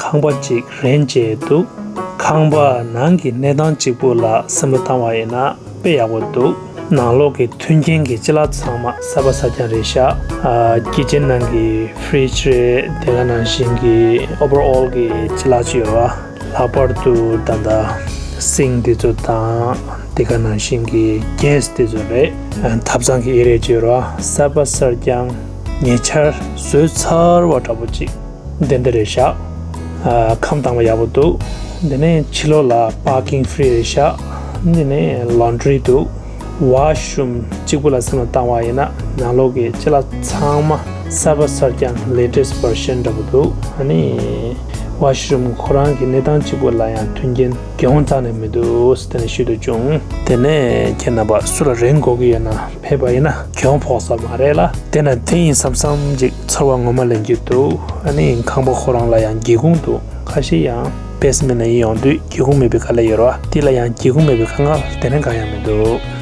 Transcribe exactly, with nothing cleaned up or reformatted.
ཁང་པ་གཅིག་རེན་ཊི་བྱས་འདུག་ཁང་པ་ནང་གི་གནས་སྟངས་གཅིག་པུ་ལ་བསམ་བློ་བཏང་བ་ཡིན་ན་དཔེ་ཡག་པོ་འདུག་ནང་ལོགས་ཀྱི་མཐུན་རྐྱེན་གྱི་ཅ་ལག་ཚང་མ་གསར་པ་གསར་རྐྱང་རེད་ཤག་ཨ། ཀི་ཅན་ནང་གི་ཕི་རིཇ་རེད། དེ་ག་ནང་བཞིན་གྱི་ཨོ་བར་ཨོལ་གྱི་ཅ་ལག་ཅིག་ཡོད་རེད་བ། ལྷག་པར་དུ་ད་ལྟ་སིང་འདི་ཚོ་དང་། དེ་ག་ནང་བཞིན་གྱི་གེ་སི་འདི་ཚོ་རེད། ཐབ་ཚང་གི་ཨེ་རི་ཡ་ཅིག་ཡོད་རེད་བ། གསར་པ་གསར་རྐྱང་ཉེ་ཆར་བཟོས་ཚར་བ་འདྲ་པོ་ཅིག་འདི་འདྲ་རེད་ཤག་ཨ། ཁམས་དྭངས་པ་ཡག་པོ་འདུག་འདི་ནས་ཕྱི་ལོགས་ལ་པར་ཀིང་ཕི་རི་རེད་ཤག་འདི་ནས་ལོན་ཌི་རི་འདུག་ཝ་ཤི་རུམ་གཅིག་པུ་ལ་བསམ་བློ་བཏང་བ་ཡིན་ན་ནང་ལོགས་ཀྱི་ཅ་ལག་ཚང་མ་གསར་པ་གསར་རྐྱང་ལེ་ཊེ་སི་ཊི་བར་ཤན་འདྲ་པོ་འདུག་ཨ་ནི་ཝ་ཤི་རུམ་ཁོ་རང་གི་གནས་སྟངས་གཅིག་པུ་ལ་ཡང་མཐུན་རྐྱེན་གྱོང་རྩ་ནས་མི་འདུག་ཟེར་ནས་ཞུ་འདོད་བྱུང་། དེ་ནས་ཁྱེད་རྣམ་པ་སུ་ལ་རེན་ཊི་དགོས་ཀྱི་ཡོད་ན་ཕེབས་པ་ཡིན་ན་གྱོང་ཕོག་ས་མ་རེད་ལ། དེ་ན་དེ་ཡིན་བསམ་བསམ་ཅིག་ཚོར་བ་ངོ་མ་ལེན་རྒྱུ་འདུག་ཨ་ནི་ཁང་པ་ཁོ་རང་ལ་ཡང་སྒེའུ་ཁུང་འདུག་ཁ་ཤས་ཡང་བེ་སི་མེན་ཊི་ལ་ཡིན་ཡོང་དུས་སྒེའུ་ཁུང་མེད་པའི་དཀའ་ལས་ཡོད་རེད་བ། འདི་ལ་ཡང་སྒེའུ་ཁུང་མེད་པའི་དཀའ་ངལ་དེ་ནས་གང་ཡང་མི་འདུག